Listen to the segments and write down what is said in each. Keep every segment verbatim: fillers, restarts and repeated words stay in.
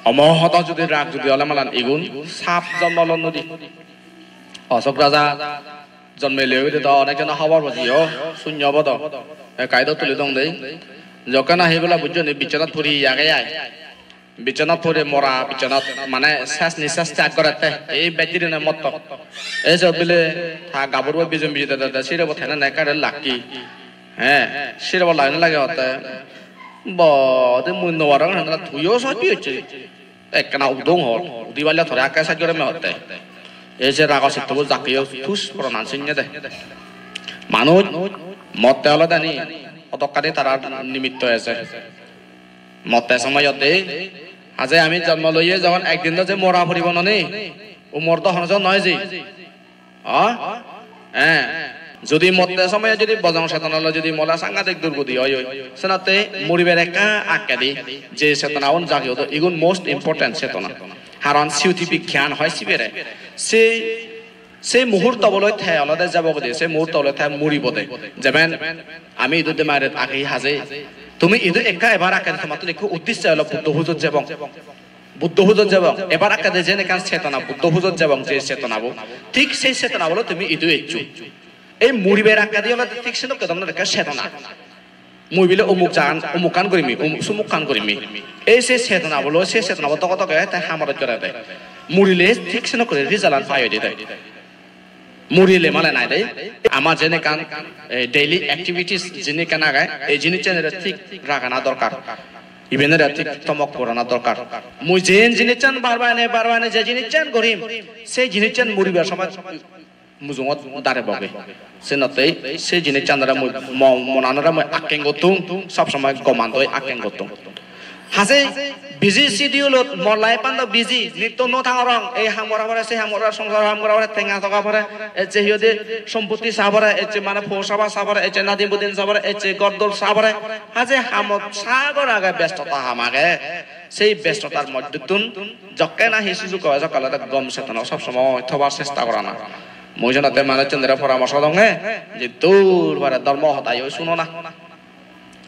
Omohodo judi rag judi ole malan igun sap jonmo lon nodi. Osok raja jonmele oide do onek jone hobor boji o sunyo bodo. Ekkai do tuli dong dei. Jokke nahi bela bujjo ni bichonat puri age ai. Bichonat puri mora, bichonat mane ses ni ses tyag gorette. Ei bej dirine motto. Ei sot bile ta gabur bo bijum bijum de de sire bo thene ne kare lakki. He, sire bo lagene lage hotte. Bo, de mui no parong, tuiyo sot bi hocche. Ekkena udong hor, udi palle tore akke saj gorem hotte. Ei je rago sittobo jakkeyo tus poronan sinye de. Manuj motte olode ni, hodokkani tarar nimitto ese. Motte somoyot de, haje ami jonmo loye jogon ekdin do je mora poribo noni, umor do hono jon noi je. O? Eh. Jodi motte somoye jodi bojong chetona loi jodi mole sangadik durgudi oi oi. Senotte muriber ekka akkedi je chetona un jagi odo, igun most important chetona. Haron siyuti bigyan hoi sibere. Se, se muhurto boloi te olode jabo godi, se muhurto boloi te muribo de. Jeben ami idu demaret agi haje. Tumi idu ekka ebar akkedi tomattun ekku uddisse olo Buddho pujot jebong. Buddho pujot jebong, ebar akkede jen ekkan chetona, Buddho pujot jebong je chetonabo, thik sei chetonabo loi tumi idu eccho. Ei muriber akkedi olode thik sedokke dhoronor ekkan chetona. Mui bile umuk jagan, umukkan gurim, um-, sumukkan gurim. Ei se chetonabo loi, se chetonabo doge doge te hamorot gorede. Murile thik sedokke result-an pai oide te. Murile male nai de. Ama jen ekkan, eh, daily activities jeni ekkan age, ei jinissanore thik ragana dorkar. Ibenore thik tomok gorana dorkar. Mui jen jinissan bar bar ene, bar bar ene je jinissan gorim, se jinissan muribar somoy mujungot dare boge. Senotte se jinissanore mui mo-, monanore mui akken gottung, sob somoy gomandoi akken gottung. Haje busy schedule-ot mo life-an do busy, nitto no thangorong, ei ham gora pore, sei ham gora, songsar ham gora pore, tenga toga pore, ecche hi hoide sompotti sa pore, ecche mane po saba sa pore, ecche nadin budin sa pore, ecche gordol sa pore, haje hamot sagor age, bestota ham age, sei bestotar moddottun jokke nahi sujug oi jokke olode gom chetona sob somoy thobar chesta gorana. Mui senotte manuchchunore poramorso donge, je dur pare dhormo hodayo sunona.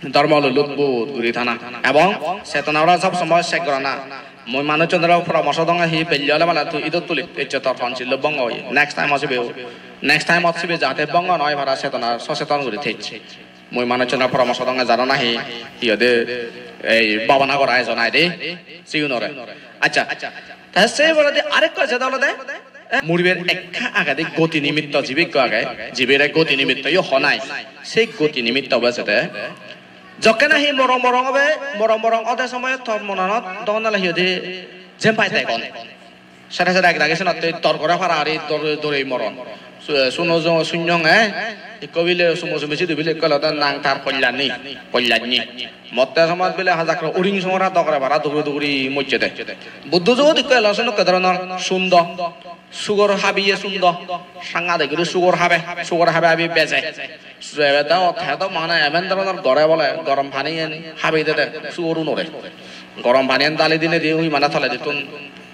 Dhormo loi lutbut guri thana ebong chetona ora sob somoy check gorana. Mui manuchchunore poramorso donge hi belle ole mane tui idot tuli ecche tor tonsillo bongo oye. Next time ot sibe, next time ot sibe jate bongo noi para chetona soseton guri thej. Mui manuchchunore poramorso donge jaro nahi hi hoide ei bhabana gora ejo nai de sigunore. Accha, te se poredi arekko ejede olode, eh, muriber ekka agedi goti nimitto jibe ekko age, jibere goti nimitto yo honai. Se goti nimitto bo ejede. Jokke nahi morong morong obe, morong morong ode somoyot tor monanot dogon dale hi hoide jempai tegon. Sere sere ek dagi senotte dor gore para ari dor-, dorei moron. Su-, suno jo-, sunyong, eh? Ikko bile sumo sumi sidu bile ikko olode nang tar Kolyanni, Kolyanni. Motte somaj bile hajakro uring songora dogore bara duguri duguri mojjede. Buddho jugot ikko elo senokke dhoronor sundo, sugor habiye sundo, sangadik guri sugor habe, sugor habe habi beje. Sebe te ot hedo mane emen dhoronor gore bole, gorom pani en habi dede sugor unore. Gorom pani en dali dinedi ui mane toledi tun,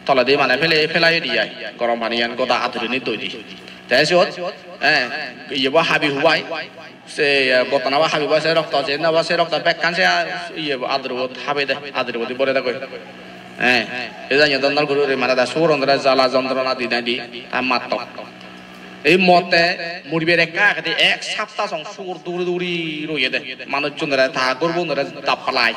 toledi mane pele, pelai di ai. Gorom pani en goda adurini doi di. Te siyot, eh, iye bo habi hubai. Se, eh, bottana bo habi hubai, se rokto, je na bo se rokto bekkan se, ah, iye bo aduribot habi de, aduribot bore de goi. Eh, e janye dondor guri guri mane da sugurunore jala jontrona di nai di, ta matto. Ei motte muriber ekka agede ek sapta song sugur duri duri roye de. Manuchchunore ta gorbunore dappalai.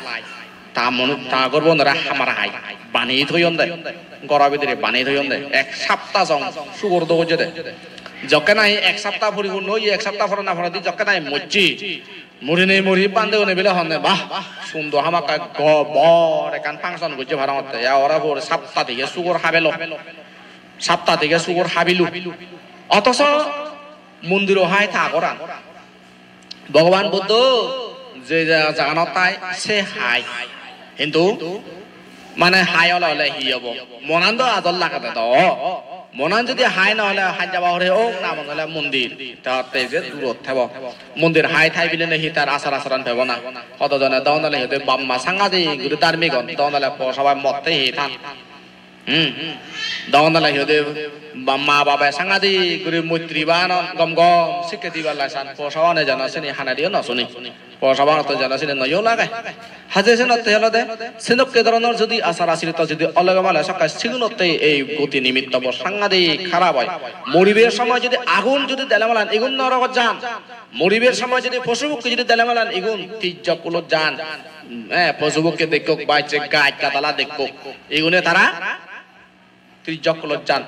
Ta monu-, ta gorbunore hamar hai. Bani thoyon de. Goro bidire bani thoyon de. Ek sapta song sugur do gojje de. Jokke nahi ek sapta puripurno oye, ek sapta purana poredi jokke nahi mojje. Murini muri bande une bile honne, "Bah, sundo hamakkai gobor ekkan function gojje parongotte." Ya ora pur sapta dige sugor habelo. Sapta dige sugor habilo. Otoso mondiro hai ta goran. Bhogoban Buddho je ja-, jaganot tai se hai. Hintu mane hai ole ole hi obo? Monan do ador lagede do. Monan jodi hai no ole hai jaba hore ok na mone ole mondir. Ta te je durot thebo. Mondir hai thai bile ne hi tar asar asaran pebo na. Hodo jone don ole hi de bamma sangadi guri dharmik on. Don ole po sabai motte hi than. Hmm. Dogon dale hi hoide, ba-, ma babe sangadik guri moitri banon, gom gom sikke dibar lai san, po sababane jana sini hanediyo no suni, po sababanotte jana sini noyo lage. Haje senotte olode, senokke doronor jodi achar acharito jodi olege male sokke sigunotte ei goti nimitto bo sangadik harap oi. Muribar somoy jodi agun jodi dele malen igun norogot jan, muribar somoy jodi posu pokke jodi dele malen igun tijjok kulot jan, eh, posu pokke dekkok ba ecche gaj gadala dekkok, igune tara tijjok kulot jan.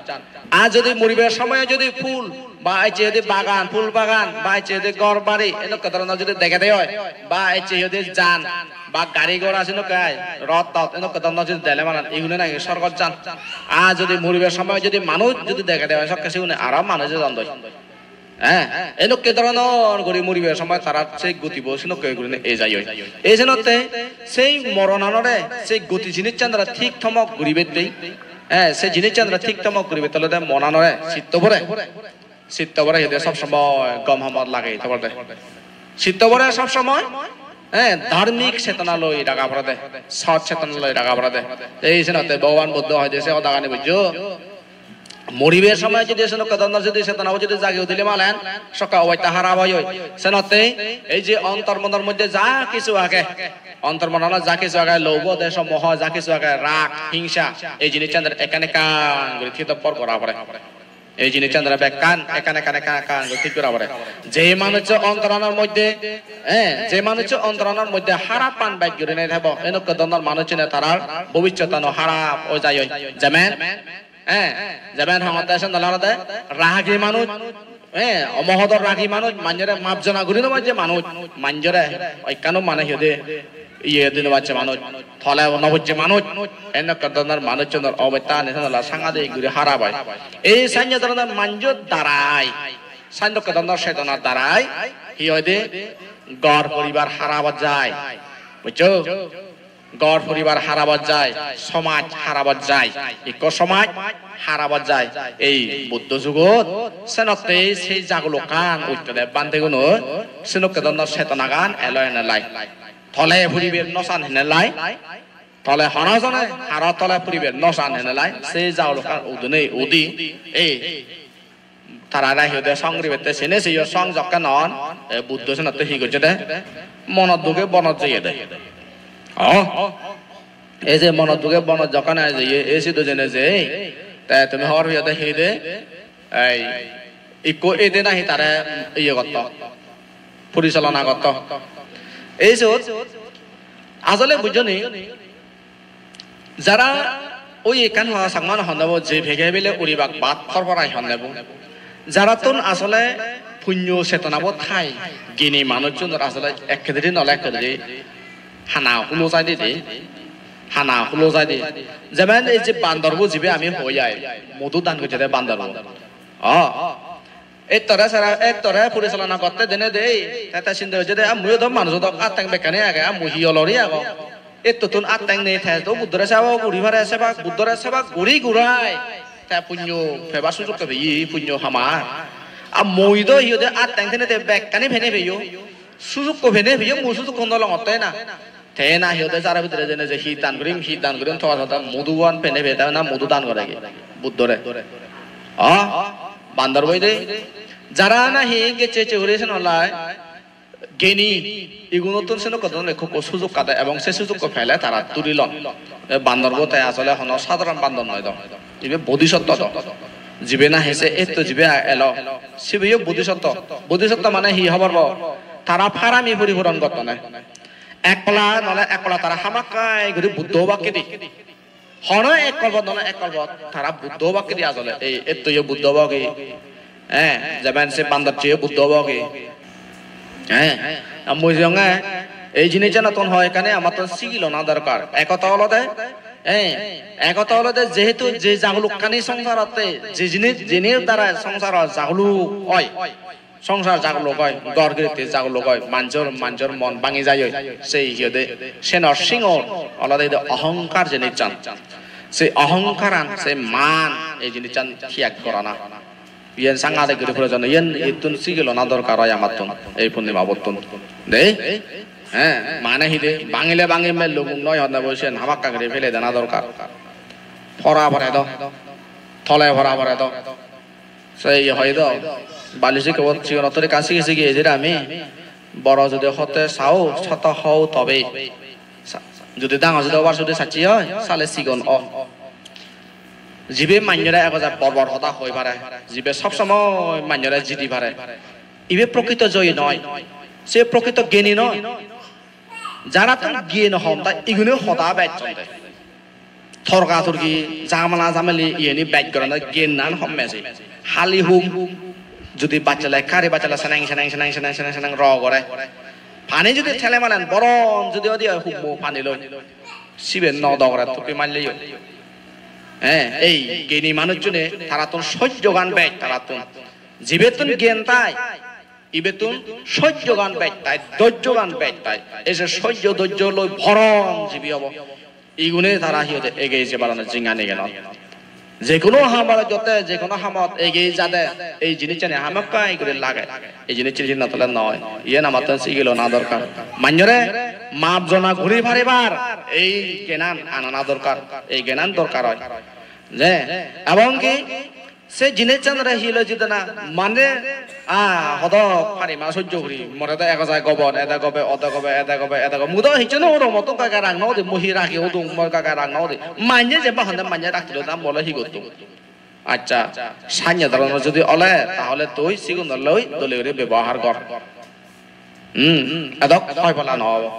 Ar jodi muribar somoy jodi phul ba ecche jodi bagan, phul bagan ba ecche jodi ghor bari enokke doronor jodi degede oi, ba ecche jodi jan ba gari ghora senokke ai, rot tot enokke doronor jodi dele malen igune naki sorgot jan. Ar jodi muribar somoy jodi manuj jodi degede oi sokke sigune aro manuj ejon doi. Eh, enokke doronor guri muribar somoy tarar se gotibo senokke gurinei ei jai oi. Ei senotte sei moronanore, sei goti jinissanore thik thomok guribatte, eh, sei jinissanore thik thomok guribatte olode monanore, sittobore, sittobore hi hoide sob somoy gom hamot lagei thobode. Sittobore sob somoy, eh, dharmik chetona loi raga porede, sot chetona loi raga porede. Ei senotte Bhogoban Buddho hoide se hodagani bujjo. Muribar somoy jodi senokke doronor jodi chetona jodi jagi udile malen, sokke obosta harap oi oi. Senotte ei je ontor monor moddhe ja kichu age, ontor monot ja kichu age, lobho, desho, moho, ja kichu age, rag, hingsa, ei jinissan ekkan ekkan guri thik gora pore. Ei jinissan bekkan ekkan ekkan ekkan ekkan guri thik gora pore. Je manuccho ontoranor moddhe, eh, je manuccho ontoranor moddhe harapan bej gurinei thebo, enokke doronor manucchune tarar bobissottano harap oi jai oi. Jemen Eh, jemon hongotte sen dole olode ragi manuj, eh, omohodor ragi manuj, manjore map jona guri no pajje manuj, manjore ekkano mane hi hoide, iye di no pajje manuj, tole no pojje manuj, enokke doronor manuchunor obosta ani sen dole sangadik guri harap oi. Ei sanye doronor manjor darai, sandokke doronor sedonar darai, hi hoide, ghor poribar harap oi jai. Bujjo? Ghor poribar harap oi jai, somaj harap oi jai, ikko somaj harap oi jai. Ei Buddho jugot senotte sei jagulukkan uttede bhanteguno, senokke doronor chetonagan elo henelai. Tole poribar no san henelai. Tole hono jone haro tole poribar no san henelai. Sei jagulukkan udinei udi. Ei Tarare hi hoide song ribette sene seyo song jokke non, e Buddho senotte hi gojjede? Monot duge bonot jeyede. O, ei je monot duge bonot jokke nahi jeye, ei sidu jene jeye, te tumi hobor peyode hi de? Ei, ikko ede nahi tare iye gotto, porisalona gotto. Ei sot asole bujjoni, jara oi ekkan hoda Changma honnebo je pege bile uribak bat porporai honnebo. Jarattun asole punyo chetonabo thai, gini manuchunor asole ekkediri nole ekkediri hana hulo jai de, hana hulo jai de. Jemon ei je bandorbo jibe ami hoi ai, modu dan gojjede bandorbo. O, Ettore sara, ettore porisalona gotte dene dei. Te, te sinde gojje de, "Ah, muiyo do manujo dok, atteng bekkani age, ah, mui hi olori agong." Ettottun atteng nei, te do Buddhore seba guri pare, seba, Buddhore seba guri gurai. Te punyo pebar sujukko peye, punyo hamar. Ah, mui do hi hoide atteng tene te bekkani pene peyo. Sujukko pene peyo, mui sujukko no longotte na. Te na hi hoide jara bidire jene je hi dan gurim, hi dan gurim, toga toga muduan pene peta na mudu dan gore gi Buddhore. O, bandor boi de. Jara nahi gecche gecche guri sen olai geni, igunottun senokke don ekko ekko sujok kade ebong se sujokko pele tara tuli lon. E bandor bo te asole hono sadharon bandor noi do. Ibe bodhisotto do. Jibe nahi se etto jibe a-, elo. Sibeyo bodhisotto. Bodhisotto mane hi hobor bo? Tara parami puripuron gottonne. Ekla nole ekla tara hamakkai guri Buddho obakkedi. Hono ek kolpot nole ek kolpot tara Buddho obakkedi asole. Ei ettoyo Buddho obogi. Eh, jemon se bandorchiyo Buddho obogi. Eh, mui jonge ei jinisanottun hoi ekkani amattun sigilona dorkar. Ekota olode, eh, ekota olode jehetu je jagulukkani songsarotte, je jinis, jinir dara songsaro jaguluk oi. Songsar jaguluk oi, ghor giritti jaguluk oi, manjor, manjor mon bangi jai oi. Sei hi hoide, senor singo olode ide ohongkar jinissan. Sei ohongkaran, sei man, ei jinissan tiyag gorana. Iyen sangadik guri proyojon, iyen ittun sigilona dorkar oi amattun, ei purnima bottun. Dei? He, mane hi de, bangile bangi mello gum noi honne bo siyen hamakkai guri pele dena dorkar. Pora pore do. Tole pora pore do. Se ye hoi do. Bali sikke bo sigon ottor ekkan sigi sigi ejir ami. Boro jodi hotte sao, sata hou tobe. Sa-, jodi dangor jodi obar jodi sacchi oi, sale sigon o. Jibe manjore ego ja bor bor hoda hoi pare, jibe sob somoi manjore jidi pare. Ibe prokrito joyi noi. Se prokrito geni noi. Jara tun geni hom ta igune hoda bej chonde. Torka torki, jamala jamali, iyeni bej gorana gyan nan homme se. Hali hum, judi bachchale, kari bachchale, seneng, seneng, seneng, seneng, seneng, seneng, ro gore. Pani judi thele malen, borom judi odi oi hummo pani loi. Sibe no dogore tupi malleyo. Eh, ei geni manuchchune, tarattun sojjogan bej, tarattun. Jibettun gyan tai, ibettun sojjogan bej tai, dojjogan bej tai. Ei je sojjo dojjo loi borom jibi obo. Igune tara hi hoide egei jebar jinghani genon. Jekono hamot jotte, jekono hamot egei jade, ei jinissani hamakkai guri lage. Ei jinissani hinna tole noi. Iyen amattun sigilona dorkar. Manjore map jona guri paribar ei gyanan anana dorkar. Ei gyanan dorkar oi. Je, ebong ki se jinissanore hi loi jidana, mane, ah, hodok pari ma sojjo guri, more do ego jai gobon, ede gobe, ode gobe, ede gobe, ede gobe. Mu do hissu no gorong, motto gaga rang no udi, mu hi ragi udung, mor gaga rang no udi. Manye je ba honde manye rakti loi na, mole hi gottung. Accha, sanye dhoronor jodi ole, tahole tui sigun loi dole guri bebohar gor. Hmm, edok hoi bola no obo.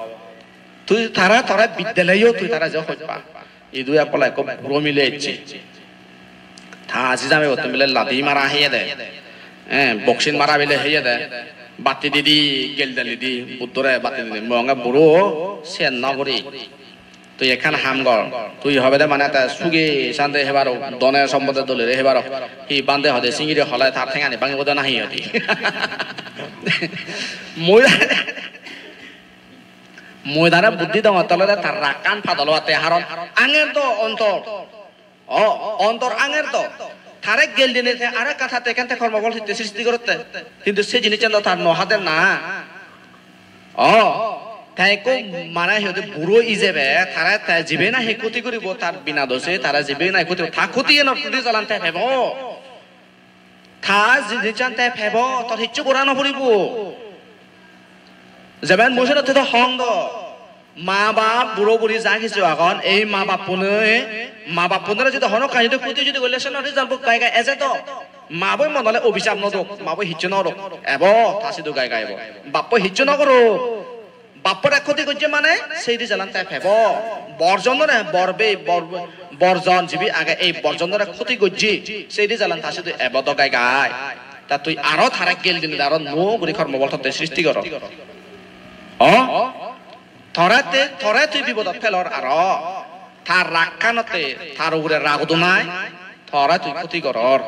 Tui tara, tara biddaleyo tui tara je hojpa. Idu ek pola ekko buro mile ecche. Ta si jame gotton bile ladi mara heyede. Eh, boxing mara bile heyede. Batti didi, gel dali di, Buddhore batti didi. Mui honge buro, siyen no guri. Tui ekkan ham gor. Tui hobede mane te sugi sante hebar ok, done sombode dolire hebar ok. Hi bande hode singiri hole tar thengani bangibo de nahi hodi. Mui Mui tare buddhi dongotte olode tar rakkan padol obatte, haron anger do ontor. O, ontor anger do. Tare gel dinei te aro ekka tatte ekkan te kormo bol hitte sristi gorotte. Hintu se jinissan do tar no hader na. O, te ekko mane hi hoide buro ijebe, tare te jibe nahi khoti guribo, tar bina dose, tare jibe nahi khoti, ta khoti enor khoti jalan te pebo. Ta jinissan te pebo, tor hissu gora no puribo. Jeben mui senotte do hong do, ma bap buro buri ja hissu agon, ei ma bappunoi, ma bappunore jodi hono kani do khoti jodi golle, seno result bo gai gai eje do. Ma boi mon ole obisap no dok, ma boi hissu no dok. Ebo ta sidu gai gai ebo. Bappo hissu no goro. Bappore khoti gojje mane sei result-an te pebo. Borjonore, bor bei, bor, borjon jibe age ei borjonore khoti gojje, sei result-an ta sidu ebo do gai gai. Ta tui aro tare gel dinei aro nuo guri kormo bol totte sristi goro. O? Tore te, tore tui bipodot pelor aro. Tar rakkanotte, tar ugure rag udunai, tore tui khoti goror.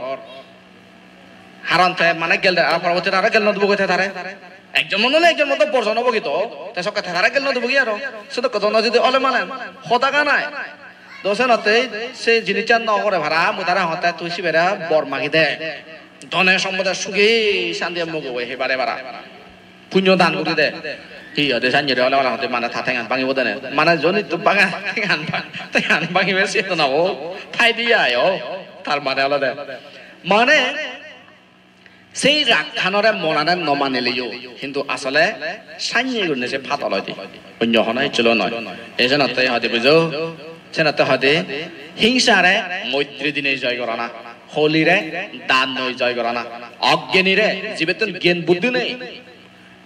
Haron te mane gel de, aro porobotti aro gel no dibo goi te tare. Ekjon mone ole ekjon moto borjon obo gi to. Te sokke te tare gel no dibo gi aro. Sedokke dhono jodi ole mane hoda ganai. Do senotte se jinissan no gore para, mui tare hongotte tui sibere bor magi de. Dhone sombode sugi santiye mugo goi hebare para. Punyo dan guri de. Hi hoide sanjore ole mane hoide mane ta tengan bangibo dene. Mane joni to banga tengan, tengan bangibe se to na o. Thai diya o. Tar mane olode. Mane, sei rakkanore monane no manileyo, hintu asole sanye gurinei se padol oide. Onyo hono hissu loi noi. Ei senotte hoide bujo, senotte hoide hingsare moitri dinei joy gorana, holire dan noi joy gorana, oggenire jibettun gyan buddhi nei.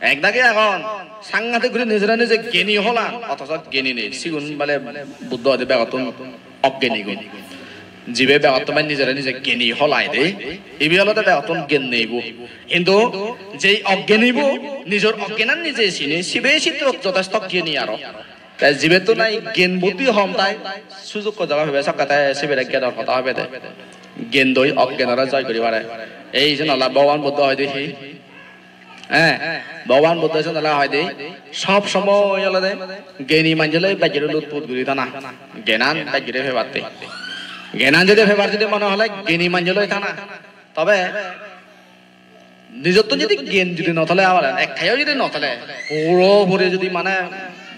Ek dagi agon, sangadik guri nijore nije geni holan, othoso geni nei. Sigun bale Buddho hoide begottun oggeni gun. Jibe begottun bale nijore nije geni holai de, ibe olode begottun gyan nei bo. Hintu jei oggeni bo, nijor oggenan nije sini, sibe sittun jotesto geni aro. Te jibettun nahi gyan buddhi hom tai, sujukko jaga pebe sokke te sibere gyanor hoda hobe de. Gyandoi oggenore joy guri pare. Ei jen ola Bhogoban Buddho hoide hi? Eh, Bhogoban Buddho siyen ole hoide, sob somoi olode geni manjoloi bej guri lutput guri thana. Gyanan bej guri pebatte. Gyanan jodi pebar jodi mone hole geni manjoloi thana. Tobe nijottun jodi gyan jodi no thale abar, ekkeyo jodi no thale, puro puri jodi mane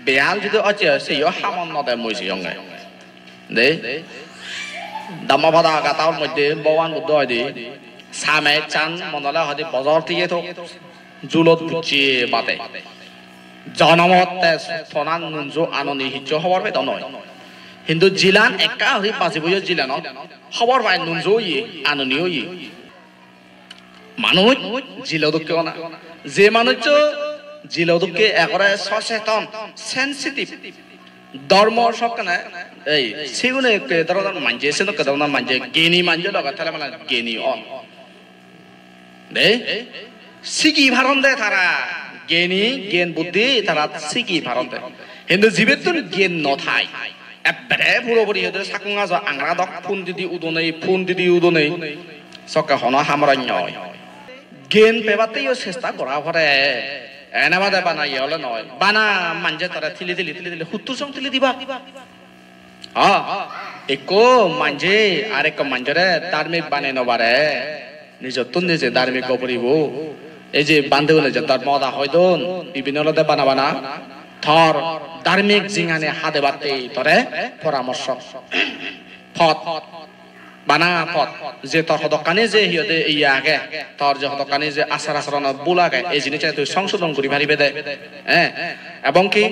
behal jodi ocche, seyo hamot no de mui siyonge. De? Dhammapada gathaor moddhe Bhogoban Buddho hoide, "Samechan monole hoide bojor tiye thok, julot bucche bade. Jonomot te tonan nunjo anoni hissu hobor pedo noi. Hintu jilan ekka guri bajiboyo jilanot hobor pai nunjo oye, anoni oye." Manuj jilo dokke ona. Je manuccho jilo dokke ekkore soseton, sensitive, dhormo sokkene, ei, sigune ekke dhoronor manje, senokke dhoronor manje, geni manje loge tele mane geni on. De, sigi paron de tara, geni, gyan buddhi tara sigi paron de. Hintu jibettun gyan no thai, ekkere puro puri hoide sakkong ajo angra dok, phun didi udonei, phun didi udonei, sokke hono hamorot noi. Gyan pebatteyo chesta gora pore. Ene bade bana iye ole noi. Bana manje tore thili thili thili thili huttur song thili diba. Ha, ekko manje arekko manjore dharmik banei no pare. Nijottun nije dharmik obo puribo. Ei je bhantegune je dhormo hoda hoi don, ibin olode bana bana tor dharmik jinghani hadebatte tore poramorso. Pot. Bana pot. Je tor hodokkani je hi hoide iye age, tor je hodokkani je achar acharonot bhul age, ei jinissan tui songsodon guri paribe de. Eh? Ebong ki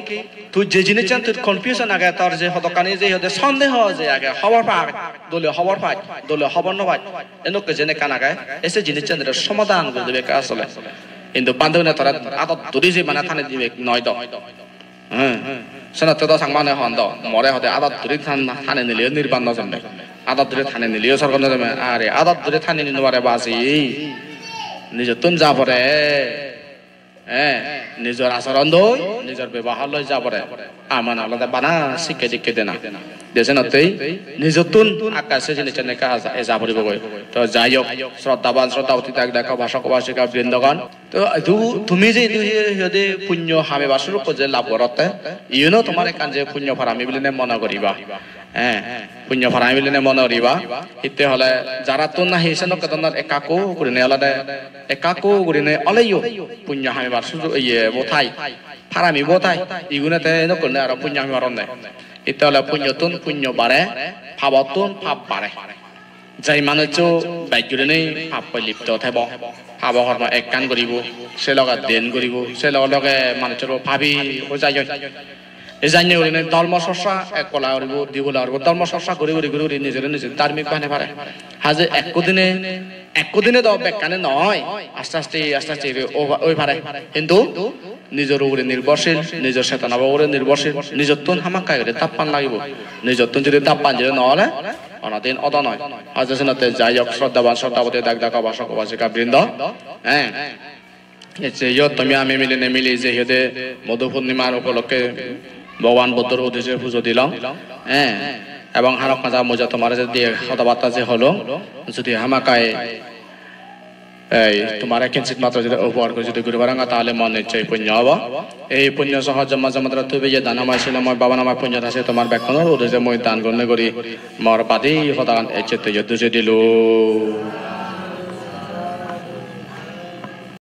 tui je jinissan tui confusion age, tor je hodokkani je hi hoide sondeho je age, hobor paj, dole hobor paj, dole hobor no paj. Enokke jen ekkan age, ei se jinissan tore somadan guri dibe ekka asole. Hintu bhantegune tore adot duri je bana tani dibe noi do. He, senotte do Changmagune hon do, more hode adot duri tan-, tani nileyo nirban no jemme. Adot duri tani nileyo sorgot no jemme. Are adot duri tani nino pare baji. Nijottun ja pore. He, nijor achoron loi, nijor bebohar loi ja pore. Amane olode bana sikke dikke dena. De senottei nijottun akka se jinissan ekka eja, eja puribogoi. To jai hok, shraddhaban, shraddhaboti dak dak upasok upasika brindogan. To idu tumi je idu hi, hi hoide punyo hamebar sujokkun je lab gorotte, iyuno tomar ekkan je punyo parami biline mone guriba. Eh, punyo parami biline mone guriba. Hitte hole jarattun nahi senokke dhoronor ekka ekku gurine olode, ekka ekku gurine oleyo punyo hamebar sujo-, iye bo thai, parami bo thai. Igune te enokkune aro punyo hame paronne. Hitte hole punyottun punyo bare, pabottun pap bare. Jai manuccho bej gurinei pappoi lipto thebo, pabo hormo ekkan guribo, se loge diyen guribo, se loge loge manucchor pabi hoi jai oi. Ei janye gurinei dhormo chorcha ek polla guribo, di polla guribo, dhormo chorcha guri guri guri guri nijore nije dharmik banei pare. Haje ekko dine, ekko dine do bekkani noi, aste aste, aste aste guri o-, oi pare. Hintu nijor ugure nirbhorshil, nijor chetonabo ugure nirbhorshil, nijottun hamakkai guri tappan lagibo. Nijottun judi tappan judi no ole, honodin odo noi. Haje senotte jai hok, shraddhaban, shraddhaboti, dak dak upasok upasika brindo. Eh. Ecche iyot tumi ami milinei mili je hi hoide Modhu Purnimar upolokke Bhogoban Buddhor uddije pujo dilong. Eh. Ebong harok maja muja tomare je diye hoda batta je holong, judi hamakkai ei tomare kinchit matro jodi upokar guri jodi guri paranga, tahole mon icche punyo obo. Ei punyo soho jomma jomma tara tui beye danomoy, silomoy, bhabanomoy punyo rasi tomar bekkunor uddije mui dan gurinei guri mor badi hodagan ecche tui iyot dujei dilung.